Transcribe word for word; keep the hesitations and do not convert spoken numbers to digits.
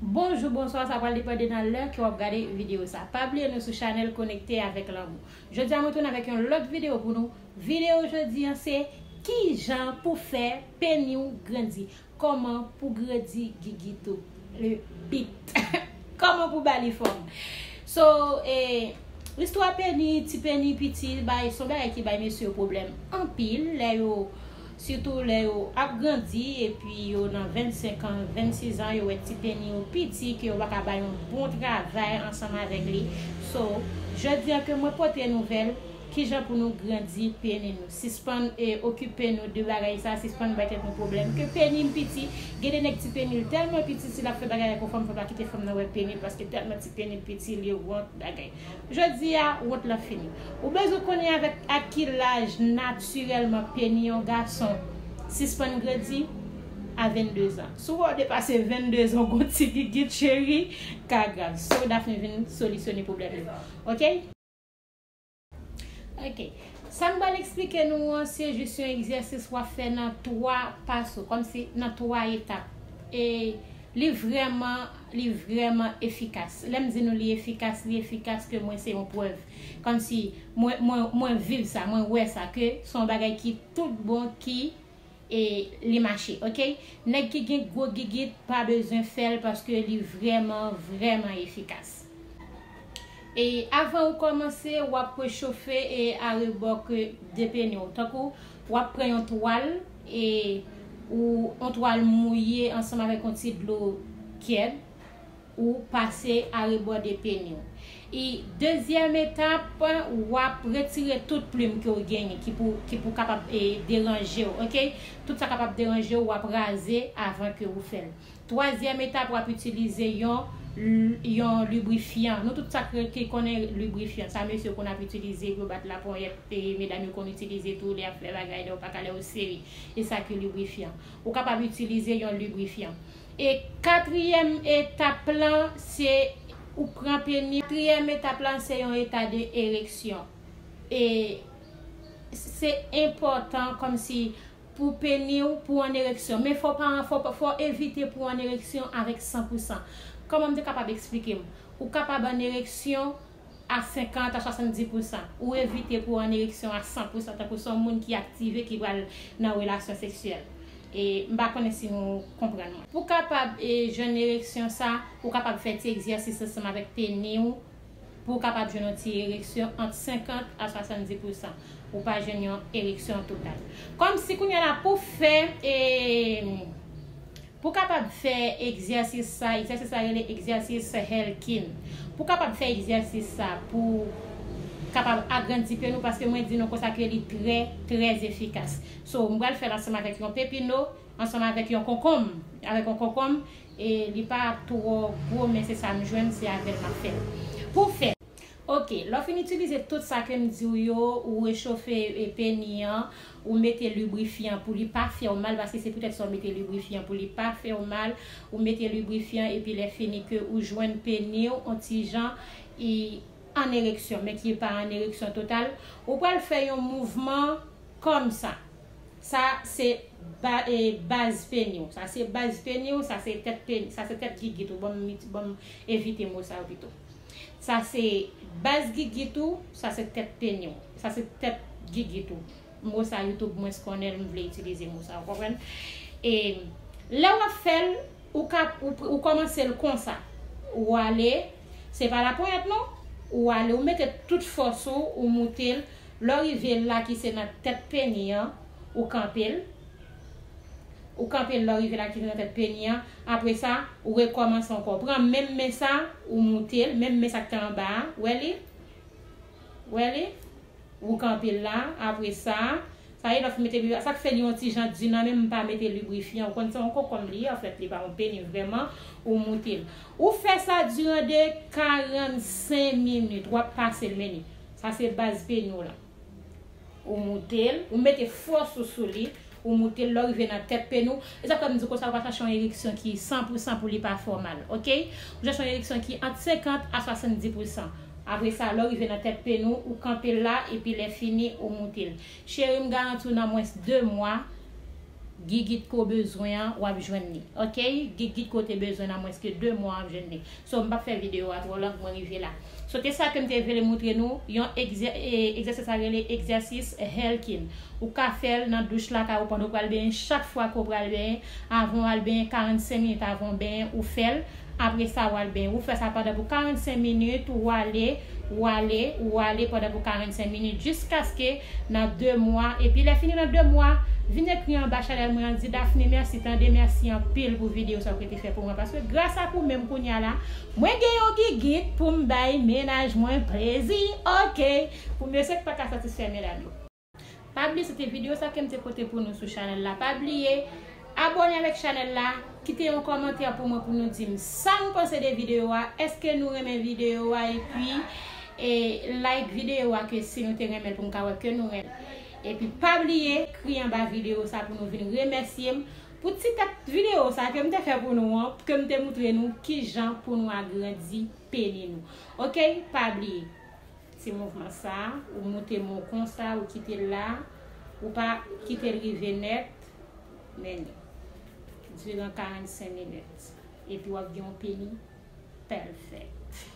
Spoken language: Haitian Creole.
Bonjou, bonswa, sa pral depann de nan lè ke w ap gade videyo sa. Pa bliye nou sou chanèl Konekte avèk Lanmou. Jodi a mwen tounen avèk yon lòt videyo pou nou. Videyo jodi an se kijan pou fè peni w grandi. Kòman pou grandi gigit ou. Le bit. Kòman pou ba li fòm. So, e, istwa peni, ti peni piti, bay, se yon bagay ki bay mesye yo pwoblèm anpil lè yo, sitou lè yo ap grandi epi yo nan vennsenk an, vennsis an, yo wè ti peni yo piti, ke yo pa ka bay yon bon travay ansanm avèk li. So, jodi an ke mwen pote nouvèl, kijan pou nou grandi peni nou. Sispann e okipe nou de bagay sa, sispann bay tèt nou pwoblèm. Ke peni m piti, gen de nèg ti peni l tèlman piti, si l ap fè bagay ak yon fanm, fanm la kite fanm nan wè peni l, paske tèlman ti peni l piti, li wont bagay. Jodi a, wont lan fini. Ou bezwen konnen avèk ak ki laj natirèlman peni yon gason sispann grandi a vennde zan. Si w wè w depase vennde zan, w gon ti gigit cheri, ka grav. So, Daphne vin solisyone pwoblèm yo. Oke? Oke. Sa m pral eksplike nou an, se jis yon egzèsis w ap fè nan twa paso, kòmsi nan twa etap. E li vrèman, li vrèman efikas. Lè m di nou li efikas, li efikas ke mwen se yon prèv. Kòmsi mwen, mwen, mwen viv sa, mwen wè sa, ke se yon bagay ki tout bon, ki e li mache, oke? Nèg ki gen gwo gigit pa bezwen fè l paske li vrèman, vrèman efikas. E avan ou kòmanse, w ap rechofe e arebò ke de peni w. Tankou w ap pran yon twal e ou yon twal mouye ansanm avèk yon ti dlo tyèd, ou pase arebò de peni w. E dezyèm etap, w ap retire tout plim ke w genyen ki pou, ki pou kapab e, deranje w, oke? Tout sa kapab deranje w, w ap raze avan ke ou fè l. Twazyèm etap, w ap itilize yon, yon librifyan. Nou tout sa ki, ki konnen librifyan, sa mesye konn ap itilize pou bat laponyèt, e medam yo konn itilize tou lè y ap fè bagay, lè yo pa ka, lè yo sere. E sa ki librifyan. Ou kapab itilize yon librifyan. E katriyèm etap lan, se ou pran peni. Katriyèm etap lan, se yon eta de ereksyon. E se enpòtan kòmsi pou peni w, pou w an ereksyon. Men fò pa, fò, fò evite pou w an ereksyon avèk san pou san. Kòman m te kapab eksplike m? Ou kapab an ereksyon a senkant a swasanndis pou san. Ou evite pou w an ereksyon a san pou san, tankou se yon moun ki aktive, ki pral nan relasyon seksyèl. E m pa konnen si nou konprann mwen. Pou kapab e, jwenn ereksyon sa, ou kapab fè ti egzèsis ansanm avèk peni w, pou w kapab jwenn yon ti ereksyon ant senkant a swasanndis pou san. Ou pa jwenn yon ereksyon total. Kòmsi kounye a la pou fè e, pou kapab fè egzèsis sa, egzèsis sa rele egzèsis Helkin. Pou kapab fè egzèsis sa, pou kapab agrandi peni w, paske mwen di nou konsa ke li trè, trè efikas. So, m pral fè l ansanm avèk yon pepino, ansanm avèk yon konkonm, avèk yon konkonm, e li pa twò gwo, men se sa m jwenn, se avè l m ap fè l. Pou fè Oke, lè w fin itilize tout sa ke m di w yo, ou rechofe e, peni an, ou mete librifyan pou li pa fè w mal, paske se poutèt sa w mete librifyan pou li pa fè w mal, ou mete librifyan epi lè fini ke ou jwenn peni w on ti jan, i an ereksyon, men ki pa an ereksyon total, ou pral fè yon mouvman kòmsa. Sa se ba, e, baz peni w. Sa se baz peni w, sa se tèt peni, sa se tèt gigit ou. Ban m, ban m evite mo sa yo pito. Sa se baz gigit ou, sa se tèt peni w. Sa se tèt gigit ou. Mo sa YouTube mwen konnen l, m vle itilize mo sa, ou konprann? E lè w ap fè l, ou ka, ou, ou kòmanse l konsa. Ou ale, se pa laponyèt non. Ou ale, ou mete tout fòs ou, ou moute l. Lè w rive la ki se nan tèt peni an, ou kanpe l. Ou kanpe l lè w rive la ki se nan tèt peni an. Apre sa, ou rekòmanse ankò. Pran menm men sa, ou moute l. Menm men sa k te anba a. Wè li? Wè li? Ou kanpe l la. Apre sa, sa e lè w fin mete li, sa k fè li yon ti jan di nan men m pa mete librifyan. Ou konn se yon konkonm li ye, anfèt, li pa yon peni vrèman. Ou moute l. Ou fè sa diran de karannsenk minit. W ap pase l, men li. Sa se baz peni w la. Ou moute l, ou mete fòs ou sou li, ou moute l, lè w rive nan tèt peni w. E sa fè m di w konsa, ou pa chache yon ereksyon ki san pou san pou li pa fè w mal, oke? Ou chache yon ereksyon ki ant senkant a swasanndis pou san. Apre sa, lè w rive nan tèt peni w, ou kanpe l la, epi lè fini, ou moute l. Cheri, m garanti w nan mwens de mwa, Gigit ke w bezwen an, w ap jwenn li. Ok? Gigit ke w te bezwen nan mwens ke de mwa, w ap jwenn li. So, m p ap fè videyo a twò long, mwen rive la. So, te sa ke m te vle moutre nou, yon egzè- e, egzèsis sa rele egzèsis Herkin. Ou ka fè l nan douch lakay ou pandan w pral benyen, chak fwa ke w pral benyen, avan w al benyen, karannsenk minit avan w benyen, ou fè l. Apre sa, w al benyen. Ou fè sa pandan pou karannsenk minit, ou ale, ou ale, ou ale pandan pou karannsenk minit, jiskaske nan de mwa. Epi lè fini nan de mwa, vin ekri anba chanèl mwen an, di Daphne mèsi, tande, mèsi anpil pou videyo sa w te fè pou mwen. Paske gras ak ou menm kounye a la, mwen gen yon gigit pou m bay mennaj mwen plezi. Ok, pou mesye k pa ka satisfè medam yo. Pa bliye se te videyo sa ke m te pote pou nou sou chanèl la. Pa bliye abòne avèk chanèl la, kite yon kòmantè pou mwen pou nou di m sa nou panse de videyo a, èske nou renmen videyo a, epi e, like videyo a ke si nou te renmen l pou m ka wè ke nou renmen. Epi pa bliye kri anba videyo sa pou nou vin remèsye m pou ti tèt videyo sa ke m te fè pou nou an, ke m te moutre nou kijan pou nou agrandi peni nou. Ok, pa bliye. Ti mouvman sa, ou moute men w konsa, ou kite l la, ou pa kite l rive nèt, men li. Diran karannsenk minit. Epi w ap gen yon peni pèfèk.